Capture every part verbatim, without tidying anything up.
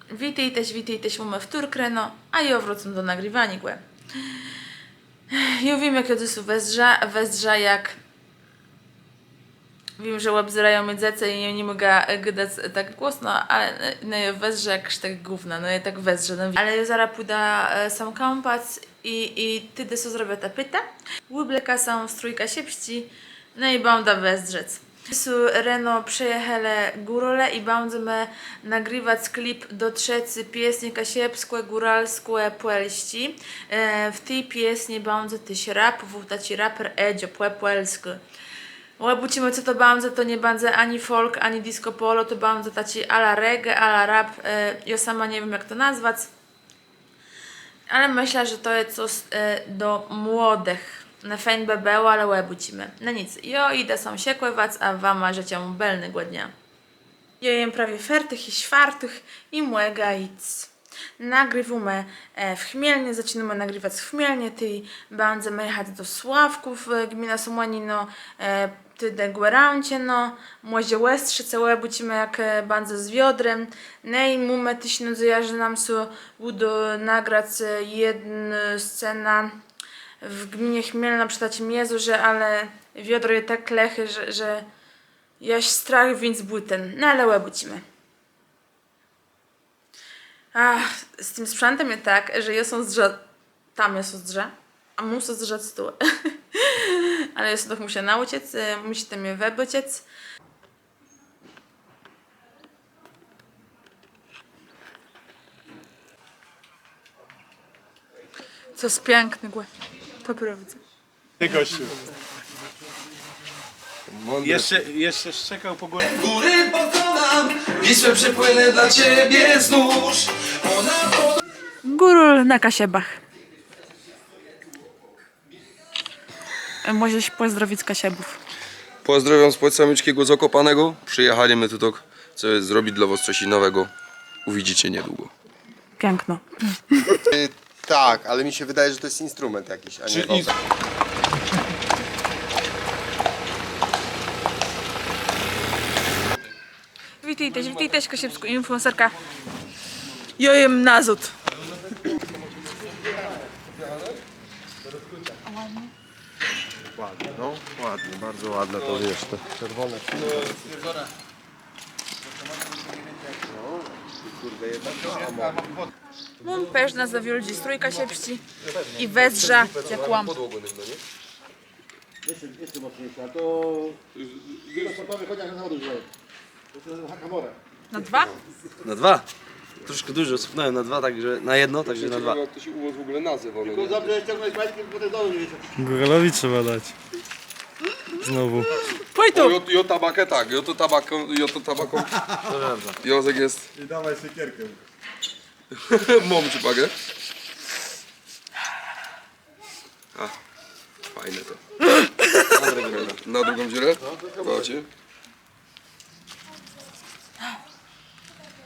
Witôjtaż, witôjtaż, mómë wtórk reno, a jô wrôcóm do nagriwaniégò. Jô wiém, jak jô dzysô wëzdrzã, wëzdrzã jak, wiém, że òbzérają mie dzecë i jô ni mògã, e, gadac, e, tak głosno, ale, e, no, jô wëzdrzã jak sztëk gówna, no, jô tak wëzdrzã, no. Ale jô zarô pùdã, e, sã kąpac i, i tedë so zrobiã tapetã. Ùblekã sã w strój kaszëbsczi, no i bãdã wëzdrzec. Dzysô reno przëjachelë górale i bãdzemë nagrëwac klip do trzecy piesni kaszëbskò-góralskò-pòlsczi. E, w ti piesni bãdze téż rap, bò taczi raper jidze pò pòlskù. Òbôczimë, co to bãdze, to nie bãdze ani folk, ani disco polo, to bãdze taczi à la reggae, à la rap. E, jô sama nie wiém, jak to nazwac. Ale mëszlã, że to je cos, e, do młodëch. No fejn bë bëło, ale òbôczimë. No nic, jô jidã sã szëkòwac, a wama żëczã bëlnégò dnia. Jô jem prawie fertich i szwartich i mògã jic. Nagriwómë, e, w Chmielnie, zaczinómë nagrëwac w Chmielnie, tej bãdzemë jachac do Sławków, e, gmina Somònino, e, tedë Gòrãcze, no, mòże Òstrzëce, òbôczimë, jak, e, bãdze z wiodrã. No i mómë téż nôdzejã, że nóm sã ùdô nagrac, e, jedną scenã w gminie Chmielno przë taczim jezorze, ale wiodro je tak lëché, że, że jaż strach wińc bùten. No ale òbôczimë. Ach, z tim sprzãtã je tak, że jô sã zdrzã, tam jô sã zdrzã, a móm sã zdrzec tu. Ale jô sã doch mùszã naùczëc, e, mùszita mie wëbôczëc. Cos piãknégò, pò prôwdze. Ty, gościu. Jeszcze, jeszcze szczekał po górze. Góry pokonam, Wisłę przepłynę dla ciebie znów. Ona to... Górôl na Kaszëbach. E, mòżesz pòzdrowic Kaszëbów. Pòzdrôwióm spòd samiuczkégò Zakòpanégò. Przëjachelë më tu tak, co zrobic dlô was cos nowégò. Ùwidzyce niedługò. Piãkno. Y, tak, ale mi się wydaje, że to jest instrument jakiś, a nie wokal. Witôjtaż, witôjtaż, kaszëbskô influencerka. Jô jem nazôd. Ładnie, no, ładnie, bardzo ładne to, wiesz, te czerwone. Móm përznã za wiôldżi strój kaszëbsczi i wëzdrzã jak łam. Jeszcze, jeszcze mocniejsze, a to w sportowych chociaż na zawody używają. To się nazywa hakamora. Na dwa? Na dwa? Troszkę dużo sypnąłem na dwa, także na jedno, także na dwa. Jak to się u was w ogóle nazywa, no nie? Tylko dobrze ściągnąć majtki, bo potem znowu nie wiecie. Góralowi trzeba dać. Znowu. Pòj to! O, jo, jo, tabakę tak, jo to tabaką, jo to tabaką. Proszę bardzo. Józek jest. I dawaj siekierkę. Mam ci pagę. A, fajne to. Na drugą dziurę? Zobaczcie.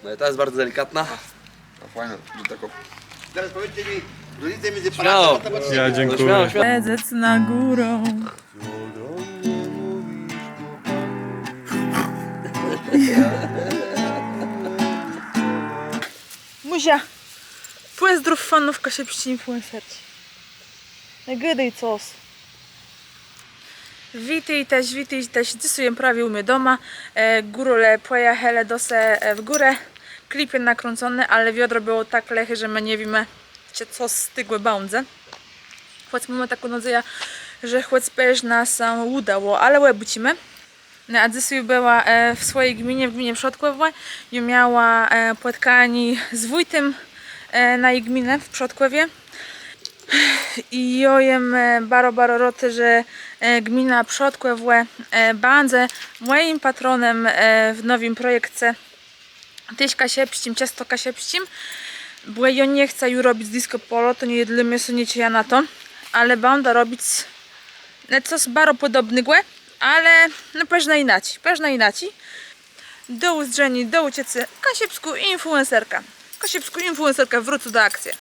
No i ta jest bardzo delikatna. A fajne, że taką. Teraz powiedzcie mi, różnicę między... Śmiało. Palatą a tabaczkiem. Ja dziękuję. No, śmiało, śmiało. Lezec na górã. Muzia, pòzdrów fanów kaszëbsczi influencerczi. No gôdôj cos. Witôjtaż, witôjtaż, dzysô jem prawie ù mie doma. E, górale pòjachelë do se, e, w górë. Klip je nakrãcony, ale wiodro bëło tak lëché, że më nie wiémë, czë cos z tegò bãdze. Chòc mómë taką nôdzejã, że chòc përznã sã ùdało, ale òbôczimë. No, a dzysô jô bëła, e, w swòji gminie, w gminie Przodkòwò. Jô miała, e, pòtkanié z wójtã, e, naji gminë w Przodkòwie. I jô jem, e, baro, baro rôd, że, e, gmina Przodkòwò, e, bãdze mòjim patronã, e, w nowim projekce. Téż kaszëbsczim, czësto kaszëbsczim, bò jô nie chcã ju robic disco polo, to nie je dlô mie, sã nie czëjã na to, ale bãdã robic, no, cos baro pòdobnégò, ale, no, përznã jinaczi, përznã jinaczi. Do ùzdrzeniô, do ùczëcô, kaszëbskô influencerka. Kaszëbskô influencerka wrôcô do akcje.